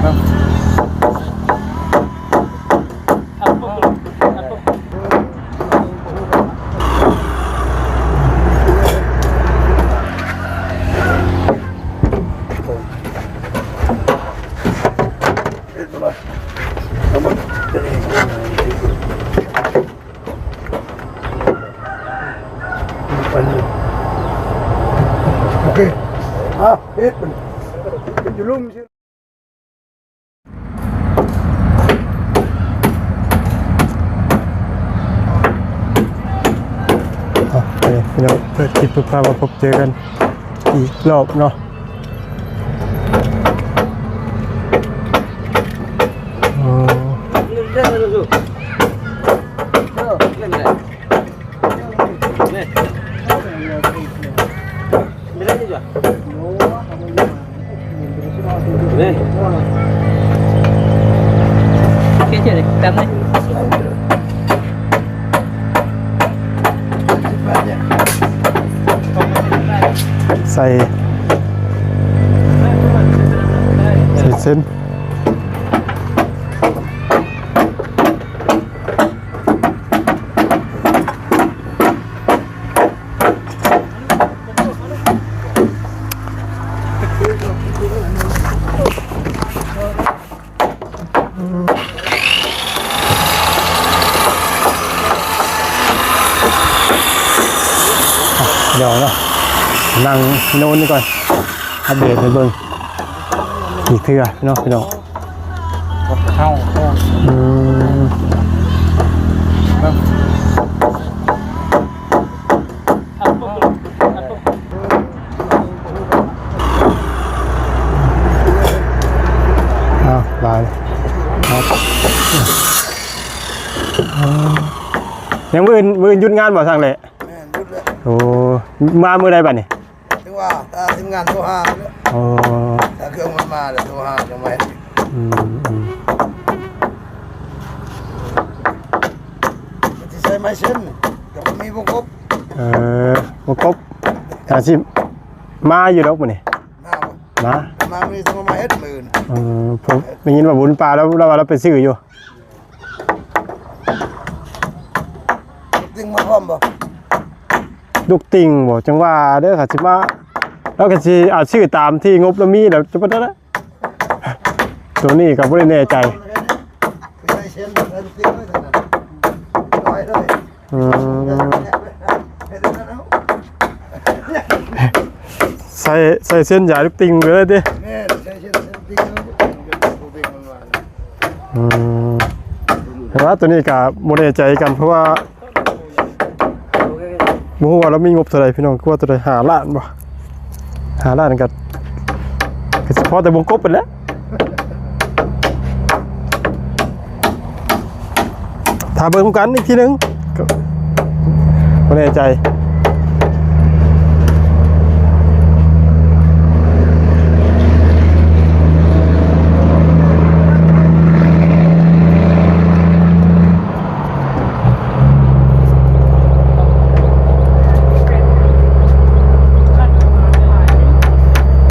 ໂອເຄ ເອົາ ເຮັດມັນ ເປັນຢູ່ລຸ່ມ. ອ່ະ ໂອເຄ ພີ່ນ້ອງ ເປີດຄລິບ ພາມາພົບເຈີກັນອີກລອບເນາະ. ອໍ ໃສ່ ໃສ່ເສັ້ນ. ດຽວເນາະ ນັ່ງໂນນນີ້ກ່ອນ ອັບເດດໃຫ້ເບິ່ງ ອີກເທື່ອເນາະ ພີ່ນ້ອງ. ເຂົ້າ ອືມ ອ້າວ ຫຼາຍ ເອົາ ຍັງມື້ອື່ນ ມື້ອື່ນຢຸດງານບໍ່ ຊ່າງແຫຼະ? ແມ່ນ ຢຸດແລ້ວ. ໂອ້ ມາມື້ໃດບັດນີ້? ຈັ່ງວ່າຖ້າທີມງານໂທຫາແລ້ວ. ອໍ ຖ້າເຄື່ອງມັນມາແລ້ວໂທຫາ ຈັ່ງມາເຮັດ. ອືມ ອືມ ຊິໃສ່ໄມ້ເຊັນ ກໍບໍ່ມີວົງກົບ. ເອີ ວົງກົບ ອາ ຊິມາຢູ່ດອກມື້ນີ້. ມາບໍ່? ມາ ມາມື້ນີ້ ຕ້ອງມາເຮັດມື້ອື່ນ. ເອີ ເພິ່ນໄດ້ຍິນວ່າບຸນປ່າ ລາວ ລາວວ່າລາວໄປຊື້ຢູ່. ຕິ່ງມາພ້ອມບໍ່? ລູກຕິ່ງບໍ່? ຈັ່ງວ່າເດີ ຄັນຊິມາ ລາວກໍຊິ ອາ ຊື້ຕາມທີ່ງົບລາວມີແລ້ວ ຈະບໍ່ໄດ້ລະ ໂຕນີ້ກໍບໍ່ໄດ້ແນ່ໃຈ. ອືມ ໃສ່ ໃສ່ເສັ້ນຢາຍລູກຕິ່ງໄປເລີຍຕິ? ແມ່ນ ໃສ່ເສັ້ນ ໃສ່ລູກຕິ່ງເລີຍ. ອືມ ແຕ່ວ່າໂຕນີ້ກໍບໍ່ແນ່ໃຈກັນ ເພາະວ່າບໍ່ຮູ້ວ່າລາວມີງົບເທົ່າໃດ ພີ່ນ້ອງ. ຄືວ່າເທົ່າໃດ ຫ້າລ້ານບໍ່? ຫ້າລ້ານກໍ ກໍຊິພໍແຕ່ວົງກົບຫັ້ນແຫຼະ. ຖ້າເບິ່ງນຳກັນອີກທີໜຶ່ງ ກໍບໍ່ແນ່ໃຈ.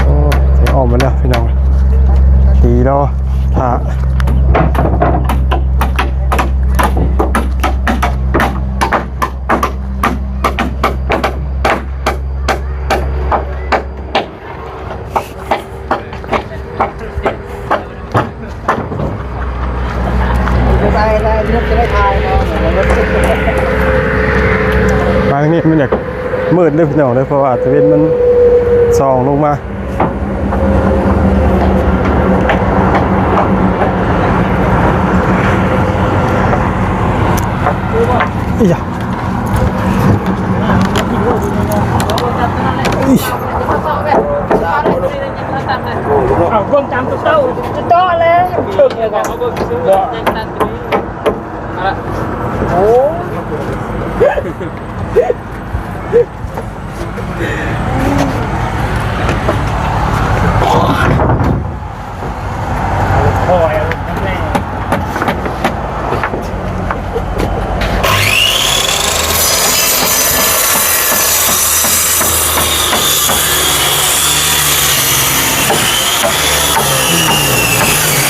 ໂອ້ ອອກມາແລ້ວພີ່ນ້ອງ ຕີລໍຖ້າ. ມາທາງນີ້ມັນຢາກມືດເດີພີ່ນ້ອງເດີ ເພາະວ່າຕາເວັນມັນສ່ອງລົງມາ. ອີຫຍັງ? ເອົາ ກວມຕາມຕົວເກົ່າ ຕົວແລ້ວ ເຊີງແລ້ວກໍ ໂອ້. ໂ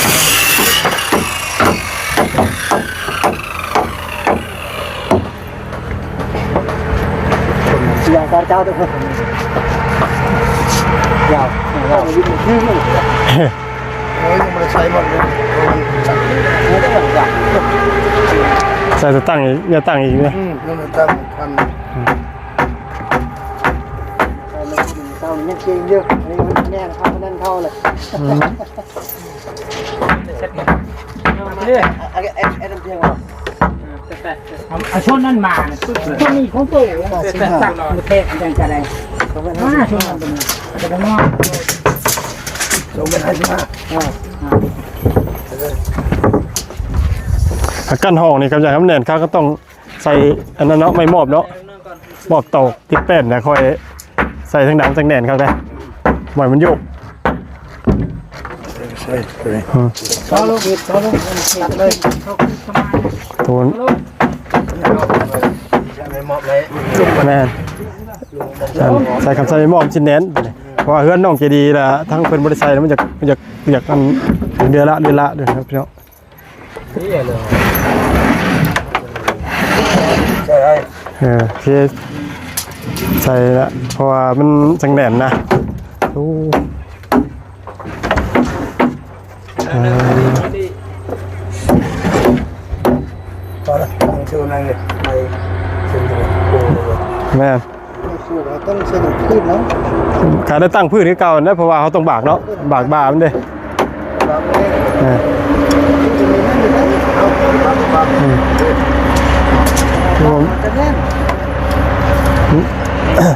ຍາວເດີ ຍາວ ຍາວ ໂອ້ຍ ຍັງບໍ່ໄດ້ໃຊ້ໝົດເລີຍ ໃສ່ແຕ່ຕັ້ງອີກ ຢ່າຕັ້ງອີກເນາະ ອືມ ຍັງໄດ້ຕັ້ງຄັນ ອືມ ເອົາ ມັນກິນເຂົ້າ ມັນຍັງເກັ່ງຢູ່ ອັນນີ້ມັນແໜ້ນເຂົ້າ ມັນແໜ້ນເຂົ້າເລີຍ ອືມ ເອົາ ເອົາ ເອົາ ເອົານ້ຳພຽງອອກ ເອົາ ເອົາຊ່ວງນັ້ນມາ ຊ່ວງນີ້ຂອງໂຕ ແທກຈັ່ງກະໄດ້ ມາຊ່ວງນັ້ນເປັນ ຈະບໍ່ມາ ຊ່ວງເປັນໄຮຊິມາ ເອີ ອ່າ ຂັ້ນຫ້ອງນີ້ ຄັນຢາກໃຫ້ມັນແໜ້ນຄັກ ກໍຕ້ອງໃສ່ອັນນັ້ນເນາະ ໄມ້ມອບເນາະ ມອບຕອກຕິດແປ້ນ ແລ້ວຄ່ອຍໃສ່ທາງດຳ ຈັ່ງແໜ້ນຄັກເດ້ ບໍ່ໃຫ້ມັນໂຍກ ໃສ່ ໃສ່ ອືມ ເອົາລົງ ເອົາລົງ ຕັດເລີຍ ໂຕ ແມ່ນ ໃສ່ ໃສ່ ຄັນໃສ່ໝໍ້ມັນຊິແໜ້ນ ເພາະວ່າເຮືອນນ້ອງໃຈດີລະ ທັງເພິ່ນບໍ່ໄດ້ໃສ່ ມັນຢາກ ຢາກ ຢາກອັນ ເດືອນລະ ເດືອນລະເດີພີ່ນ້ອງ ໃສ່ ເອີ ໂອເຄ ໃສ່ລະ ເພາະວ່າມັນຈັ່ງແໜ້ນນະ ໂອ້ ອ່າ ພໍລະ ຕັ້ງຊື່ນັ້ນເລີຍ ໄປເຊັນເຕີ ໂອ້ ແມ່ນ ຕ້ອງໃສ່ພື້ນເນາະ ກະໄດ້ຕັ້ງພື້ນຄືເກົ່າຫັ້ນແຫຼະ ເພາະວ່າເຮົາຕ້ອງບາກເນາະ ບາກບ່າມັນເດ້ ບາກເດ້ ເອີ ອືມ ຈະແໜ້ນ ອືມ ອ່າ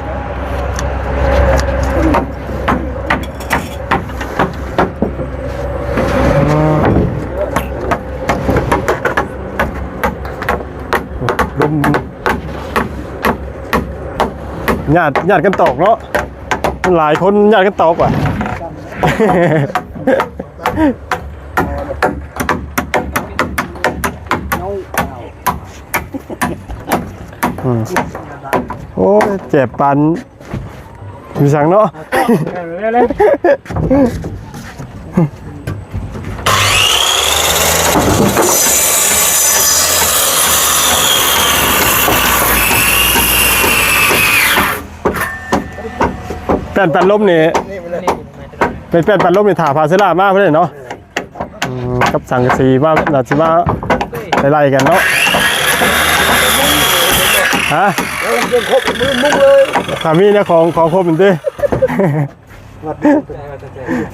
ລົມ ຍາດ ຍາດກັນຕອກເນາະ ມັນຫຼາຍຄົນຍາດກັນຕອກວ່າ ອືມ ໂອ້ຍ ແຈບປານ ມີສັງເນາະ ແປ້ນປັນລົມນີ້ ເປັນແປ້ນປັນລົມນີ້ ຖ້າພາເຊລາມາພຸ້ນເດ້ເນາະ. ອືມ ກັບສັງກະສີມາ ໜ້າຊິມາໄລ່ໆກັນເນາະ ຮະ ເອົາເຄື່ອງຄົບມືມຸງເລີຍ ຖ້າມີແນວຂອງ ຂອງຄົບນີ້ຕິ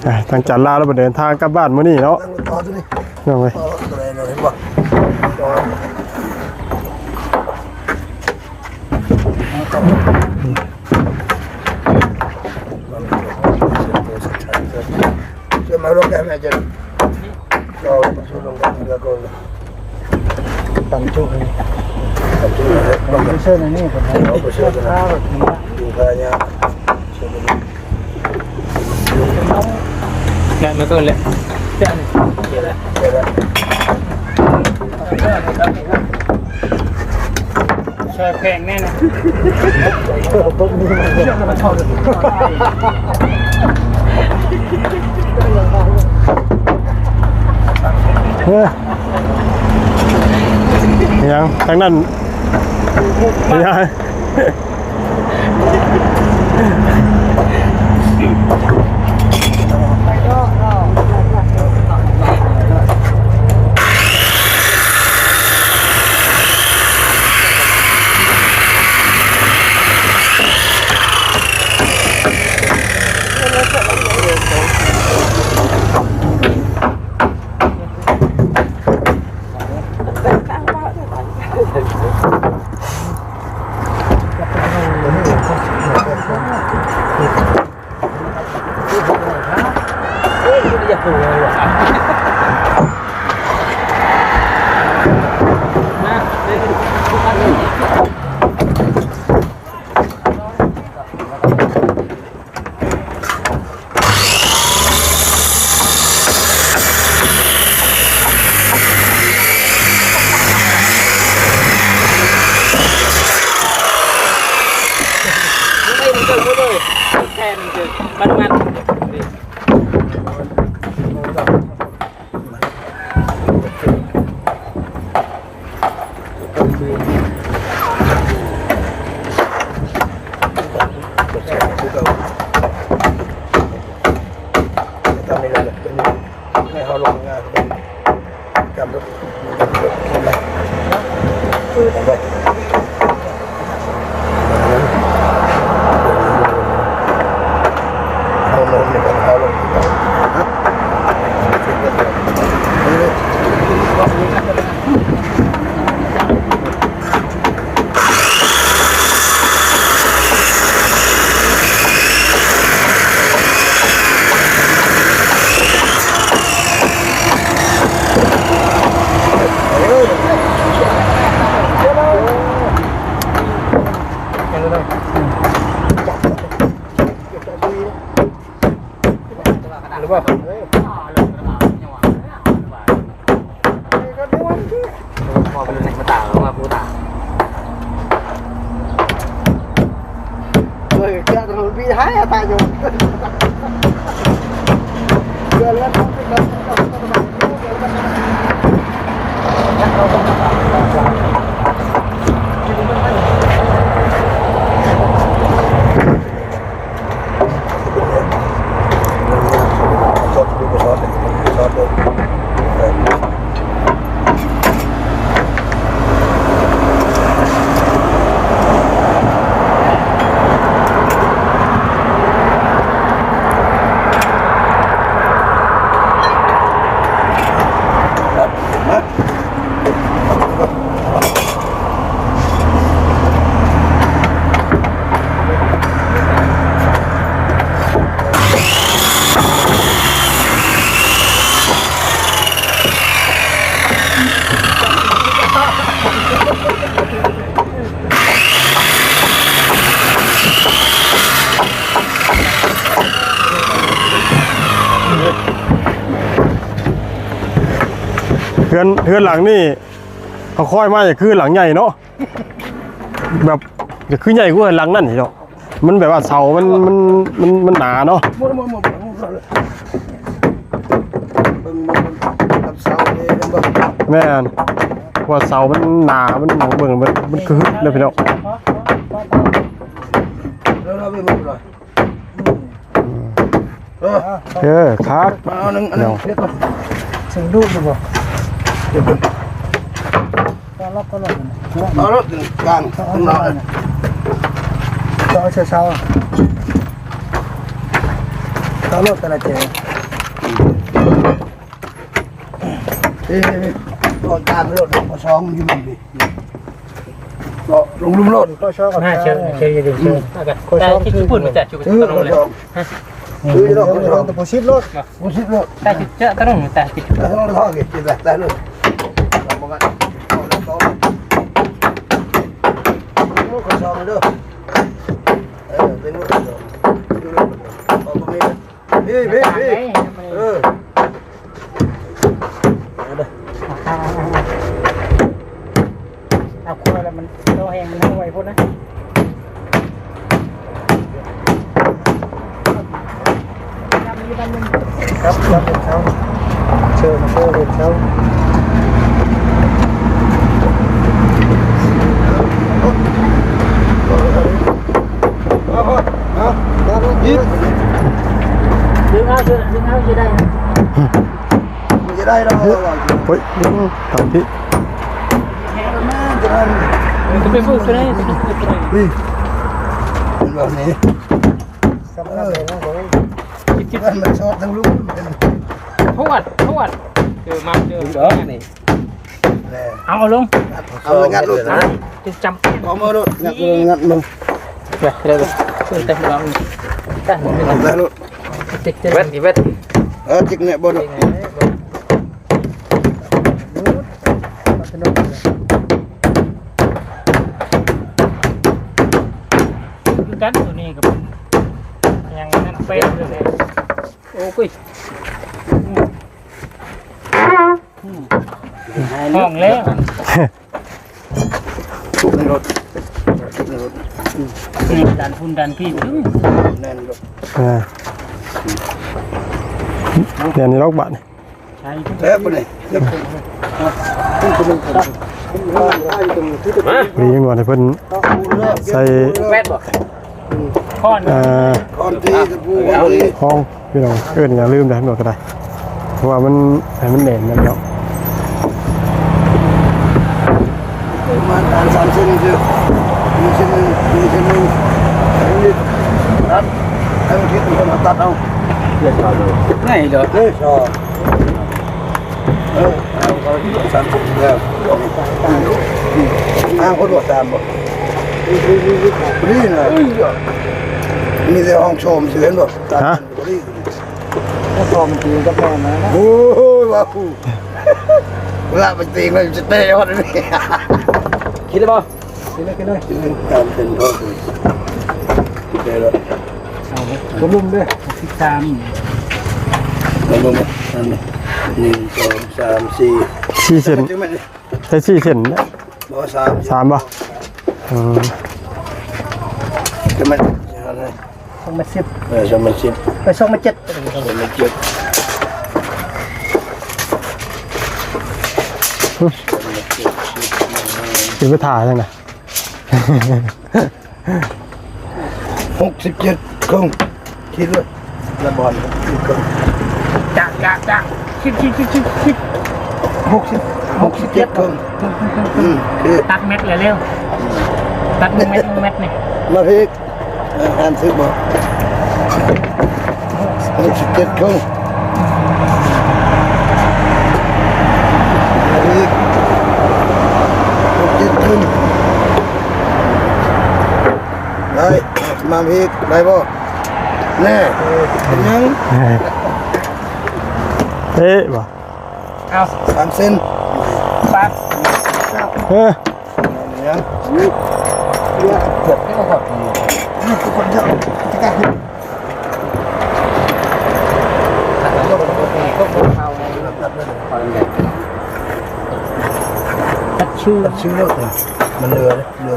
ອ່າ ທາງຈານລາວລະເດີນທາງກັບບ້ານມື້ນີ້ເນາະ ນັ່ງລົດຕໍ່ໂຕນີ້ ເນາະເວີຍ ຕໍ່ໂຕນີ້ເນາະ ເຫັນບໍ່? ນັ້ນມັນກໍແຫຼະ ແຕ່ອັນນີ້ ແຕ່ລະ ຊ່ອຍແຂວງແດ່ນະ ເອີ ຫຍັງ ທາງນັ້ນ ຫຍັງ? ມັນ ໃຫ້ເຮົາລົງງານກຳນົດ ເຮົາລົງນີ້ກໍເຮົາລົງ ເຮືອນ ເຮືອນຫຼັງນີ້ ເຮົາຄອຍມາ ຈະຄືຫຼັງໃຫຍ່ເນາະ ແບບ ຈະຄືໃຫຍ່ກວ່າຫຼັງນັ້ນເນາະ ມັນແບບວ່າເສົາມັນ ມັນ ມັນ ມັນໜາເນາະ. ເບິ່ງ ເບິ່ງ ເບິ່ງ ກັບເສົາເດ້ ເຫັນບໍ່? ແມ່ນ ເພາະວ່າເສົາມັນໜາ ມັນ ເບິ່ງ ມັນ ມັນຄືຮຶດເດ້ພີ່ນ້ອງ. ເອີ ຄັກ ມາເອົາໜຶ່ງ ອັນໜຶ່ງ ເຮັດກ່ອນ. ເສຍງດຸຢູ່ບໍ່? ເຮັດກ່ອນ. ເຈາະລັອກກໍໄດ້ ເອົາລົດກາງ ເຈາະໃສ່ເສົາ ເຈາະລົດກະລະເຈ ເອີ ເຈາະກາງໂລດ ເອົາສອງຢູ່ນີ້ ເຈາະລົງລຸ່ມໂລດ ເຈາະສອງ ໜ້າເຊີງ ເຊີງຢູ່ດີ ເຊີງ ແຕ່ທີ່ຍີ່ປຸ່ນມັນຈະຈຸກຕະລົງເລີຍ ເອີ ເຈາະສອງ ບໍ່ສິບໂລດ ບໍ່ສິບໂລດ ແຕ່ເຈາະຕະໜົງແຕ່ ເອີ ເອົາເຂົ້າເດີ ເອີ ເປັນຫົວເຂົາ ເອີ ເອົາຄົວແລ້ວມັນຕໍ່ແຮງ ມັນເອົາໄວໂພດນະ. ຄັບ ເປັນເສົາ ເຊີນ ເຊີນເປັນເສົາ ດຶງເອົາ ດຶງເອົາ ຊິໄດ້ ບໍ່ໄດ້ດອກ ໂອ້ຍ ທາງພີ້ ມັນກໍໄປເບິ່ງຕົວນີ້ ນີ້ ເຫັນບໍ່ນີ້ ສຳຄັນເລີຍນະ ເອີ ມັນຊອດທາງລຸ່ມ ທວດ ທວດ ເຈີມາ ເຈີ ດອກນີ້ ເອົາ ເອົາລົງ ເອົາ ງັດລົງ ຈະຈຳ ເອົາມາໂລດ ງັດລົງ ງັດລົງ ໄປ ໄດ້ ໄດ້ ໄດ້ ໄດ້ໂລດ ເວັດ ເວັດ ເອີ ຈິກແນ່ບໍ່ໂລດ ຄືກັນ ຕົວນີ້ກໍເປັນຫຍັງນັ້ນ ແປ້ນຢູ່ແລ້ວ ໂອ້ຍ ຫ້ອງແລ້ວ ທຸບໃນລົດ ທຸບໃນລົດ ນີ້ດັນພຸ້ນດັນພີ້ ແໜ້ນລົດ ອ່າ ແໜ້ນໃນລັອກບາດນີ້ ໃຊ່ ແລ້ວປານນີ້ ມາ ພໍດີແມ່ນບໍ່ ໃຫ້ເພິ່ນໃສ່ ແປດບໍ່ ຄ້ອນ ອ່າ ຄ້ອນຕີ ຕະປູ ຄ້ອນຕີ ຫ້ອງ ພີ່ນ້ອງ ເອີ້ນຫຍັງລືມແລ້ວ ເພິ່ນກໍໄດ້ ເພາະວ່າມັນ ໃຫ້ມັນແໜ້ນນຳເນາະ ປະມານສາມເຊັນຊື່ ມີເຊັນໜຶ່ງ ມີເຊັນໜຶ່ງ ຕັດ ໃຫ້ມັນຄິດເປັນຄົນຕັດເອົາ ງ່າຍດອກ ເອີ ເອີ ເອົາ ເອົາສາມເຊັນແລ້ວ ອ່າ ຄົນບໍ່ຕາມບໍ່ ນີ້ນະ ມີແຕ່ຫ້ອງໂຊມຊື່ ເຫັນບໍ່ ຮະ? ແລ້ວກໍມັນຕີກັບແມ່ນະ ໂອ້ຍ ວ່າກູ ລະໄປຕີມັນຈະເຕະຮອດນີ້ ຄິດໄດ້ບໍ່? ຄິດເລີຍ ຄິດເລີຍ ຕາມເປັນພໍ່ ຄິດໄດ້ແລ້ວ ເອົາ ຕົກລົງເດີ ສິບສາມ ຕົກລົງ ໜຶ່ງ ສອງ ສາມ ສີ່ ສີ່ເສັ້ນ ໃຊ້ສີ່ເສັ້ນ ບໍ່ ສາມ ສາມບໍ່? ອືມ ຈະມາ ສອງແມັດສິບ ເອີ ສອງແມັດສິບ ເອີ ສອງແມັດເຈັດ ສອງແມັດເຈັດ ຊິໄປຖ້າຈັ່ງໃດ? ຫົກສິບເຈັດເຄິ່ງ ຄິດເລີຍ ລະບອນ ຈະ ຈະ ຈະ ຄິດ ຄິດ ຄິດ ຄິດ ຫົກສິບ ຫົກສິບເຈັດເຄິ່ງ ອືມ ຕັດແມັດເລັວໆ ຕັດແມັດ ແມັດນີ້ ມາພີກ ອ່ານຖືກບໍ່? ຫົກສິບເຈັດເຄິ່ງ ມາພີກ ຫົກສິບເຈັດເຄິ່ງ ໄດ້ ມາພີກ ໄດ້ບໍ່? ແນ່ ເປັນຫຍັງ? ເຕະບໍ່? ເອົາ ສາມເຊັນ ປັບ ເອີ ເປັນຫຍັງ? ເກືອບແລ້ວ ຕັດຊື່ ຕັດຊື່ໂລດ ມັນເຫຼືອເດ້ ເຫຼືອ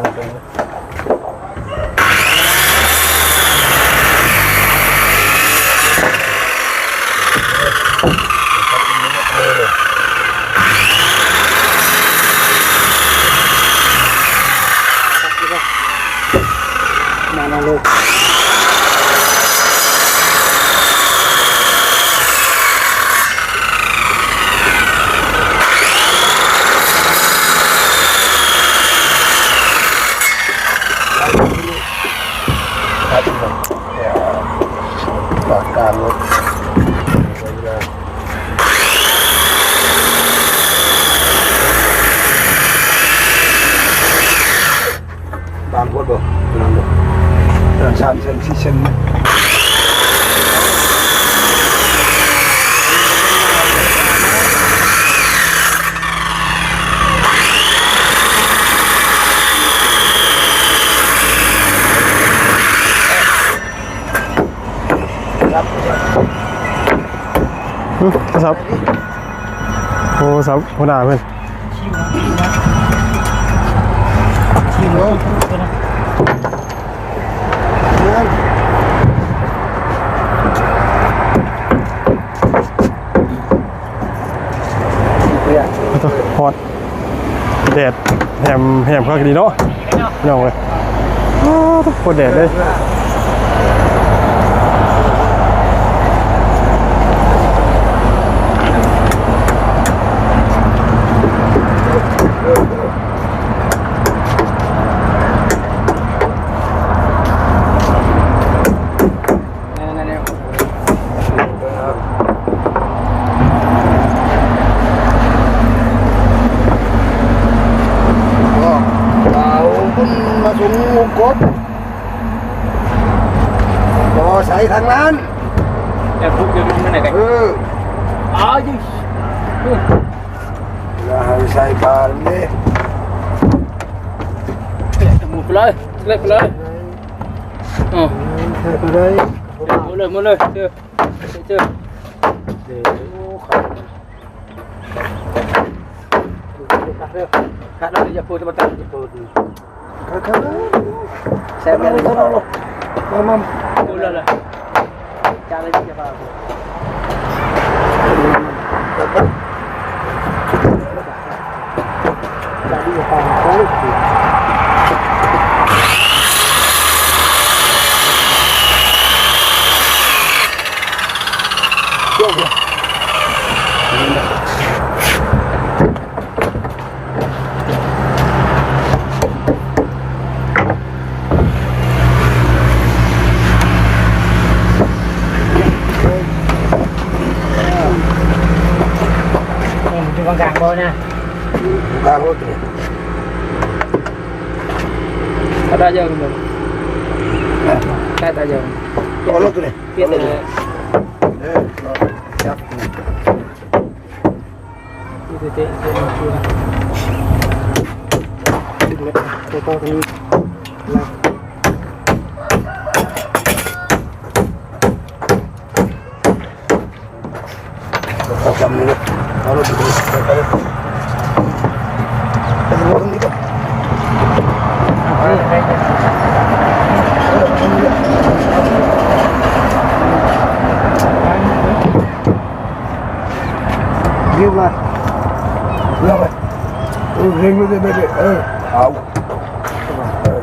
ມານະລູກ. ປາກການລົດ ບາງຄົນບໍ່ ບາງຄົນ ເອີ ສາມເຊັນ ສີ່ເຊັນ. ຮຶ ໂທລະສັບ ໂທລະສັບຫົວໜ້າເພິ່ນ ຮອດ. ແດດແຮມ ແຮມຄັກດີເນາະ ພີ່ນ້ອງເອີຍ ໂຄດແດດເລີຍ. ເອົາບຸນມາສົ່ງກົບ ບໍ່ໃສ່ທາງນັ້ນ ແຕ່ພຸກຢູ່ນຳນັ້ນແຫຼະ ເອີ ອ້າຍ ຢ່າໃຫ້ໃສ່ບາດນີ້ ໝູນໄປເລີຍ ເລັກໄປເລີຍ. ເອີ ເອີ ເອີ ໝົດເລີຍ ໝົດເລີຍ ເຈີ ເຈີ ເຈີ ໂອ້ ຂາດ ຂາດແລ້ວ ຢ່າໂພດ ຢ່າໂພດ ຢ່າໂພດ ຂາດ ຂາດ ແຊບແລ້ວ ມາ ມາ ໝົດແລ້ວ ຈານເລີຍ ຢ່າພາ ເຈົ້າ ວາງກາງບໍ່ນະ? ກາງລົດນີ້ ຕາດາເຢີ ຕາດາເຢີ ເອົາລົດນີ້ ປ່ຽນເລີຍ ເອີ ຈັບ ເອົາຈຳນີ້ເນາະ ເອົາລົດໄປເລີຍ ເອົາລົດນີ້ກ່ອນ ເອົາໄປ ເອີ ເລັ່ງໄປເລື້ອຍໆ ເອີ ເອົາ ເອີ.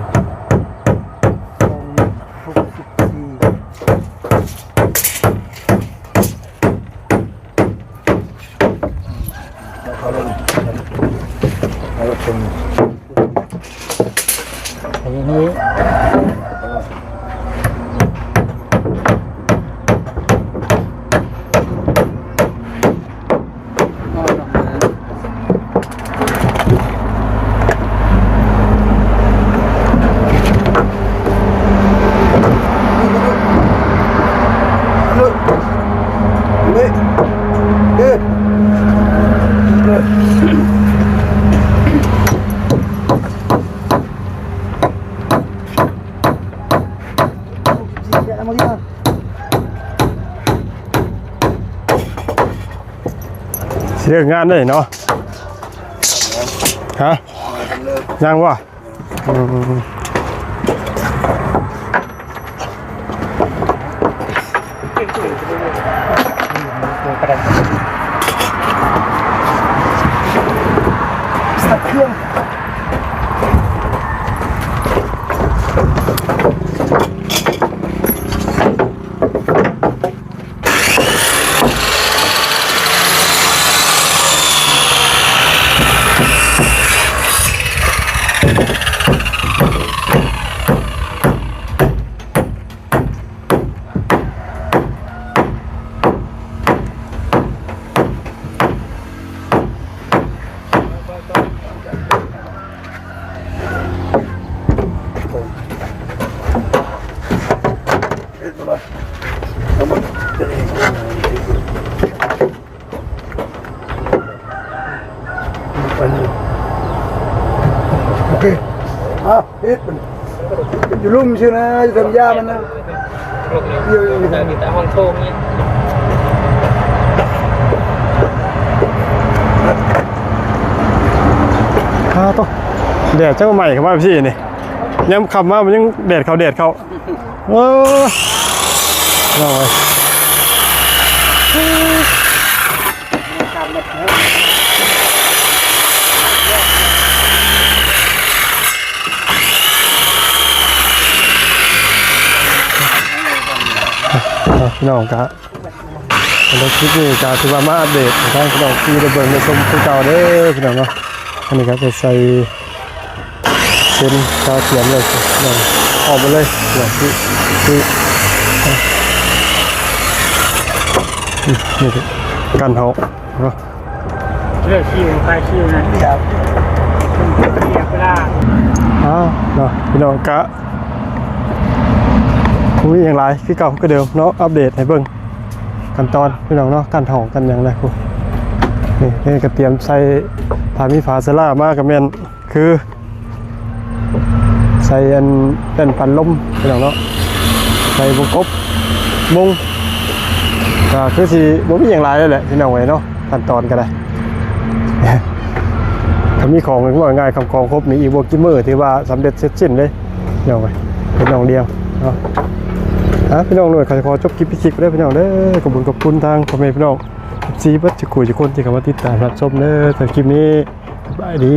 ຊິເລີກງານໄດ້ເນາະ ຮະ ຍັງວະ? ອືມ ສະຕາດເຄື່ອງ. ໂອເຄ ເອົາ ເຮັດມັນ ຢູ່ລຸ່ມຊື່ນະ ຢ່າທຳຢາມັນນະ ຢູ່ ຢູ່ ຢູ່ ຢູ່ ຢູ່ຫ້ອງໂຖງນີ້ ຄາໂຕ ແດດຈັ່ງໄໝ້ເຂົ້າມາແບບຊີ້ນີ້ ຍາມຄ່ຳມາມັນຍັງແດດເຂົ້າ ແດດເຂົ້າ ເອີ ນ້ອງເອີຍ. ພີ່ນ້ອງກະ ສຳລັບຄລິບນີ້ກະຖືວ່າມາອັບເດດໃຫ້ທາງພີ່ນ້ອງທີ່ໄດ້ເບິ່ງໄດ້ຊົມຄືເກົ່າເດີພີ່ນ້ອງເນາະ ອັນນີ້ກະຈະໃສ່ ເຊັນຄາຕຽມເລີຍ ອອກໄປເລີຍ ທີ່ ທີ່ ນີ້ ກັນເຮົາເນາະ ເລືອກຄິວ ໄປຄິວນະ ເວລາ ອ້າວ ເນາະ ພີ່ນ້ອງກະ ບໍ່ມີຫຍັງຫຼາຍ ຄືເກົ່າຄືເດີມເນາະ ອັບເດດໃຫ້ເບິ່ງຂັ້ນຕອນ ພີ່ນ້ອງເນາະ ຂັ້ນຕອນກັນຫຍັງນະ ນີ້ ນີ້ກະຕຽມໃສ່ ຖ້າມີຝາສາລາມາກະແມ່ນ ຄືໃສ່ອັນແປ້ນປັ່ນລົມພີ່ນ້ອງເນາະ ໃສ່ວົງກົບມຸງ ກະຄືຊິບໍ່ມີຫຍັງຫຼາຍແລ້ວແຫຼະພີ່ນ້ອງເອີຍເນາະ ຂັ້ນຕອນກະໄດ້ ຖ້າມີຂອງ ເວົ້າງ່າຍໆ ຄັບຂອງຄົບນີ້ອີກບໍ່ກີ່ມື້ຖືວ່າສຳເລັດເສັດສິ້ນເລີຍພີ່ນ້ອງເອີຍ ເປັນນ້ອງດຽງເນາະ ອ່າ ພີ່ນ້ອງເອີຍ ຂໍຈົບຄລິບ ຄລິບເດີພີ່ນ້ອງເດີ ຂອບຄຸນ ຂອບຄຸນທາງພໍ່ແມ່ພີ່ນ້ອງ ເອັຟຊີ ເບິດທຸກຜູ້ທຸກຄົນທີ່ເຂົ້າມາຕິດຕາມຮັບຊົມເດີ ສຳລັບຄລິບນີ້ ສະບາຍດີ.